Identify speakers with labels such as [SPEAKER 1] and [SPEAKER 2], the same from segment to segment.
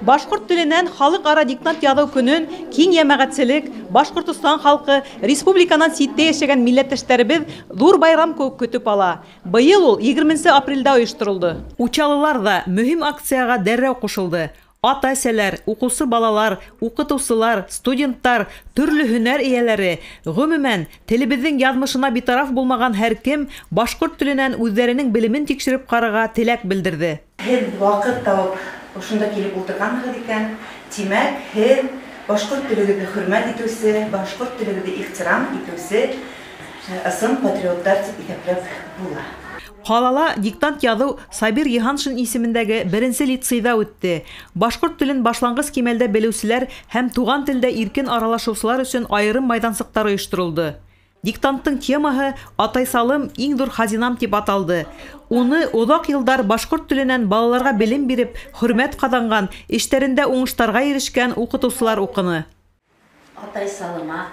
[SPEAKER 1] Башҡорт теленән халыҡ-ара диктант яҙыу көнөн киң йәмәғәтселек, Башҡортостан халҡы, республиканан ситтә йәшәгән милләттәштәребеҙ ҙур байрам кеүек көтөп ала. Быйыл ул 20 апрелдә ойошторолдо. Учалылар ҙа мөһим акцияға дәррәү ҡушылды. Ата-әсәләр, уҡыусы балалар, уҡытыусылар, студенттар, төрлө һөнәр эйәләре, ғөмүмән, телебеҙҙең яҙмышына битараф булмаған һәр кем башҡорт теленән үҙҙәренең белемен тикшереп ҡарарға теләк белдерҙе.
[SPEAKER 2] Һеҙ ваҡыт табып ошонда килеп ултырғанһығыҙ икән, тимәк, һеҙ башҡорт телегеҙҙе хөрмәт итеүсе, башҡорт телегеҙҙе ихтирам итеүсе ысын патриоттар тип иҫәпләп була.
[SPEAKER 1] Ҡалала диктант яҙыу Сабир Йыһаншин исемендәге беренсе лицейҙа үтте. Башҡорт телен башланғыс кимәлдә белеүселәр һәм туған телдә иркен аралашыусылар өсөн айырым майҙансыҡтар ойошторолдо. Диктанттың темаһы «Атайсалым иң ҙур хазинам» тип аталды. Уны оҙаҡ йылдар башҡорт теленән балаларға белем биреп, хөрмәт ҡаҙанған, эштәрендә уңыштарға ирешкән уҡытыусылар уҡыны.
[SPEAKER 3] Атайсалыма,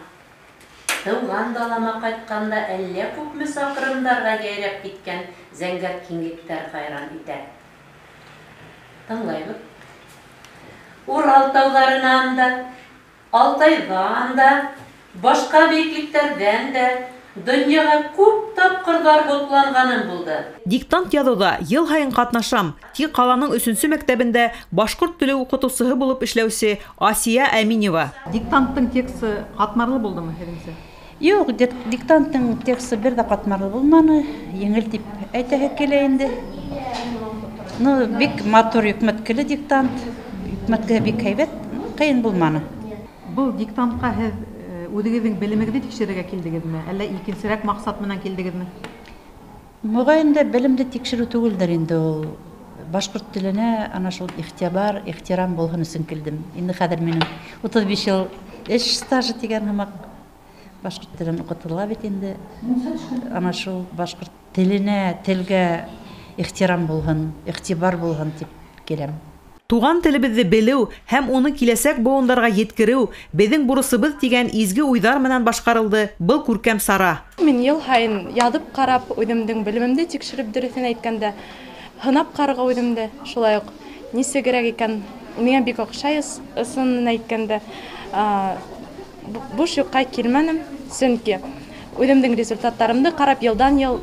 [SPEAKER 3] тыуған далама ҡайтҡанда әллә күпме саҡрымдарға йәйрәп киткән зәңгәр киңлектәр хайран итә. Тыңлайбыҙ. Урал тауҙарынан да, Алтайҙан да, башҡа бейеклектәрҙән дә донъяға күп тапҡырҙар һоҡланғаным булды.
[SPEAKER 1] Диктант яҙыуҙа йыл һайын ҡатнашам, ти ҡаланың 3-сө мәктәбендә башҡорт теле уҡытыусыһы булып эшләүсе Асия Әминева. Диктанттың тексты ҡатмарлы булдымы һеҙҙеңсә?
[SPEAKER 4] Юҡ, диктанттың тексты бер ҙә ҡатмарлы булманы, еңел тип әйтәһе килә инде. Ну, бик матур йөкмәткеле диктант, йөкмәткеһе бик һәйбәт, ҡыйын булманы.
[SPEAKER 1] Был диктантҡа һеҙ үҙегеҙҙең белемегеҙҙе тикшерергә килдегеҙме, әллә икенсерәк маҡсат менән килдегеҙме?
[SPEAKER 4] Моғайын да белемде тикшереү түгелдер инде ул. Башҡорт теленә ана шул иғтибар, ихтирам булһын өсөн килдем. Инде хәҙер минең 35 йыл эш стажы тигән һымаҡ башҡорт телен уҡытыла бит инде. Ана шул башҡорт теленә, телгә ихтирам булһын, иғтибар булһын тип киләм.
[SPEAKER 1] Туған телебеҙҙе белеү һәм уны киләсәк быуындарға еткереү беҙҙең бурысыбыҙ тигән изге уйҙар менән башҡарылды был күркәм сара.
[SPEAKER 5] Мин йыл һайын яҙып ҡарап, үҙемдең белемемде тикшереп, дөрөҫөн әйткәндә, һынап ҡарарға үҙемде, шулай уҡ нисегерәк икән, миңә бик оҡшай, ысынын әйткәндә, буш юҡҡа килмәнем, сөнки үҙемдең результаттарымды ҡарап йылдан йыл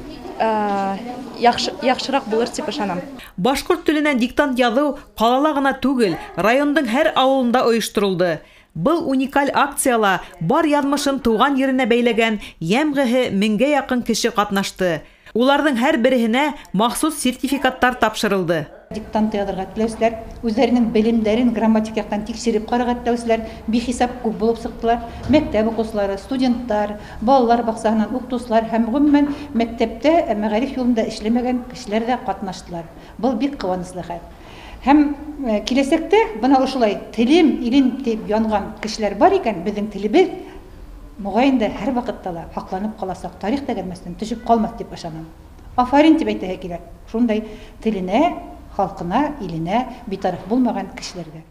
[SPEAKER 5] яҡшыраҡ булыр тип ышанам.
[SPEAKER 1] Башҡорт теленән диктант яҙыу ҡалала ғына түгел, райондың һәр ауылында ойошторолдо. Был уникаль акцияла бар яҙмышын тыуған еренә бәйләгән йәмғеһе 1000-гә яҡын кеше ҡатнашты. Уларҙың һәр береһенә махсус сертификаттар тапшырылды.
[SPEAKER 6] Диктант яҙырға теләүселәр, үҙҙәренең белемдәрен грамматик яҡтан тикшереп ҡарарға теләүселәр бихисап күп булып сыҡтылар. Мәктәп уҡыусылары, студенттар, балалар баҡсаһынан уҡытыусылар һәм ғөмүмән мәктәптә мәғариф юлында эшләмәгән кешеләр дә ҡатнаштылар. Был бик ҡыуаныслы хәл. Һәм киләсәктә бына ошолай телем, илем тип янған кешеләр бар икән, беҙҙең телебеҙ моғайын да һәр ваҡытта ла һаҡланып ҡаласаҡ, тарих тәгәрмәсенән төшөп ҡалмаҫ тип ышанам. Афарин тип әйтәһе килә. Шундай теленә, халҡына, иленә битараф булмаған кешеләргә.